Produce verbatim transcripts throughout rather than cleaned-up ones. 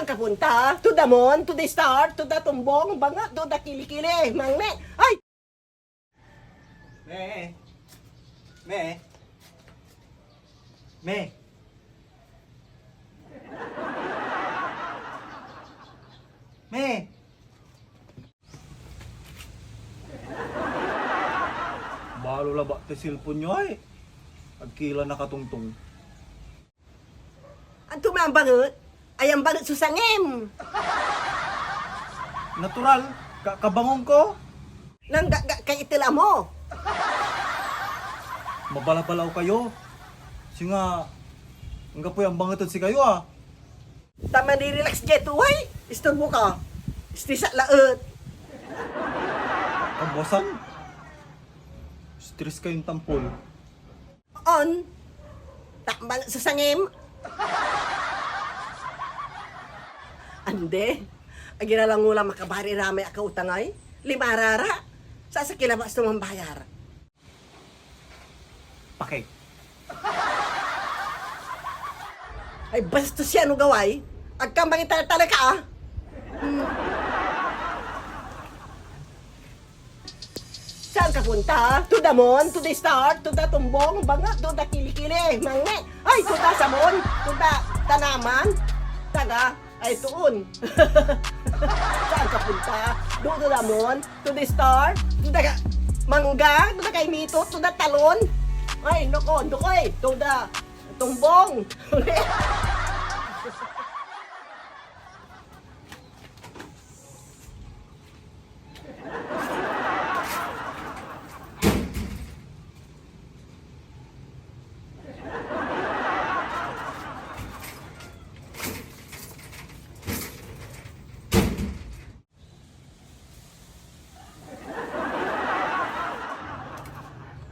Kapunta, to the moon, to the star, to the tumbong, bangat, to the kilikili, mangme. Ay! Me. Me. Me. Me. Balo labat tay cellphone yo ay. Agki la nakatongtong. Anto may ambanget? Ay ambanget so sangim. Natural, ka-, kabangon ko. Nanggaga kay itel amo. Mabalabalaw kayo. Singa, anggapoy ambanget ed sikayo, ah. Ta manirelax diay tuay, istorbo ka. Stress ak laet. Kabuasan? Stress kayon tampol. On, takbal so sangim. Ande, ag ira langola makabayar iramay akautangay. Lima rara, sasakilabas to mambayar. Pake. Ay, bastos yan, ugaway. Agka mangitaltalek ka, ah. Hmm. Saan ka punta? To the moon, to the star, to the tumbong, bangat, to the kilikili, mangme. Ay, to the sabon, to the tanaman, taga, ay, toon. Saan ka punta? Do to the moon, to the star, to the mangga, to the kaimito, to the talon. Ay, noko, noko eh, to the tumbong.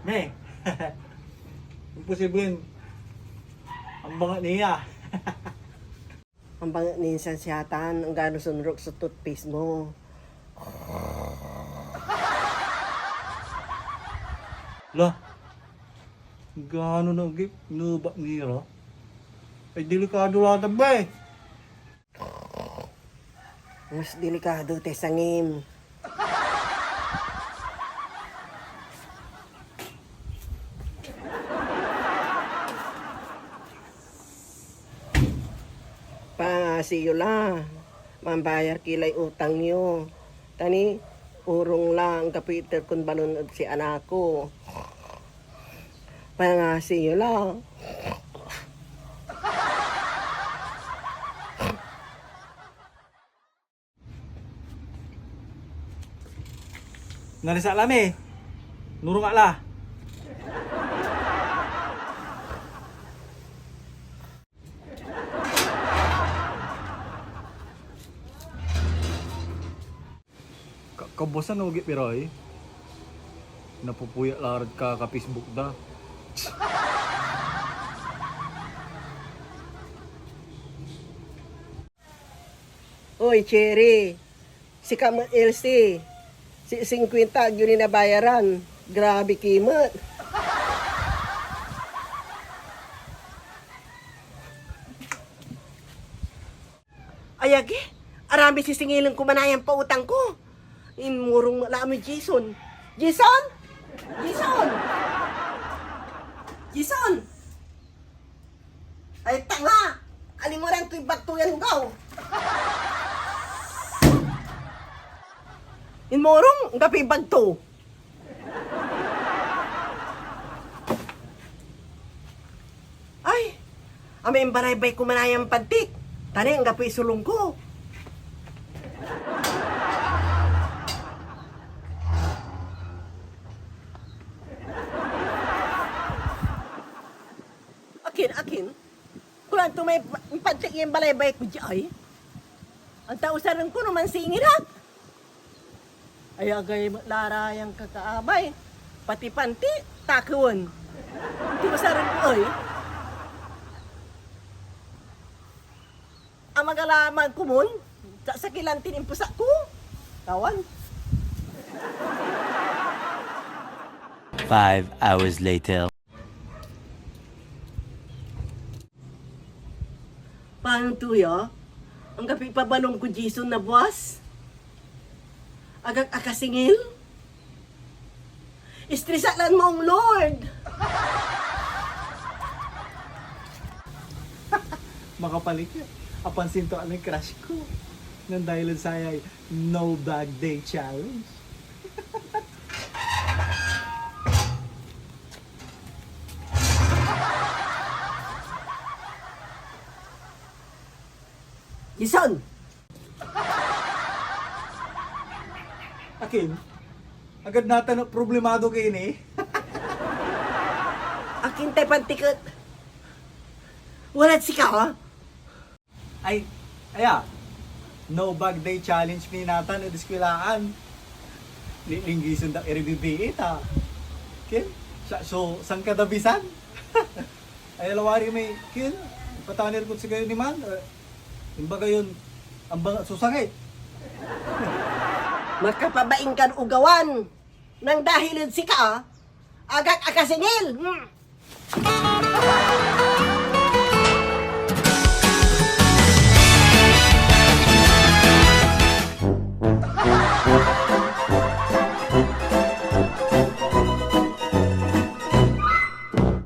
Me, imposible. Ambanget niya. Ambanget nin sansiatan, anggano sunrok so toothpaste mo. La, gano na agip, nubat nira? Ay, delikado la ta, be. Mas delikado tay sangim. Pangasi yo la, mambayar ki lay utang yo. Ta ni, orong la, anggapoy iter kon balon ed si anak ko. Pangasi yo la. Narisak la mi. Nurungak la. Ka-, kabuasan no agip ira, eh. Napupuya la rad ka-, ka-Facebook da. Oy, Cherry. Sika met, Elsie. Si singkwinta, agyo ni nabayaran. Grabe ki met. Ay, agi. Aramid sisingilen ko manayam pautang ko. Inmurong met la mi Jason. Jason! Jason! Jason! Ay, tanga! Alimuran ko'y bag to yan ugaw. Inmurong, anggapoy bag to. Ay, amay imbalaybay ko manayam pantik. Tani, anggapoy sulong ko. Akin, akin. Kulanto may pa-, pantik ya imbalaybay ko diay. Anta usaren ko no mansingir ak. Ay, agay met la ra yan kakaabay. Pati panti, takewen. Anta usaren ko, ay. Amagalaman komon, sa-, sakilan tin impusak ko. Tawan. Five hours later. Paano to ya? Anggapoy ipabalon ko, Jason, na buas. Agak akasingil. Estresat lan maong, Lord. Makapaliket. Apansin to amay crush ko. Nen dahil ed sayay no bag day challenge. Jason! Akin? Agad natan a problemado ka ini? Akin tay pantiket? Walad sika, ha? Ay, aya. No bag day challenge mi natan ed eskwelaan. Li-, linggisen da iri bibii ta. Ken, sa-, so, sankadabisan? Ay, lawari may, ken, patanir kod sikayo ni man, eh, imbaga yon, ambangat so sangit. Makapabaing kan ogawan. Nang dahil ed sika, agak akasingil. Hmm.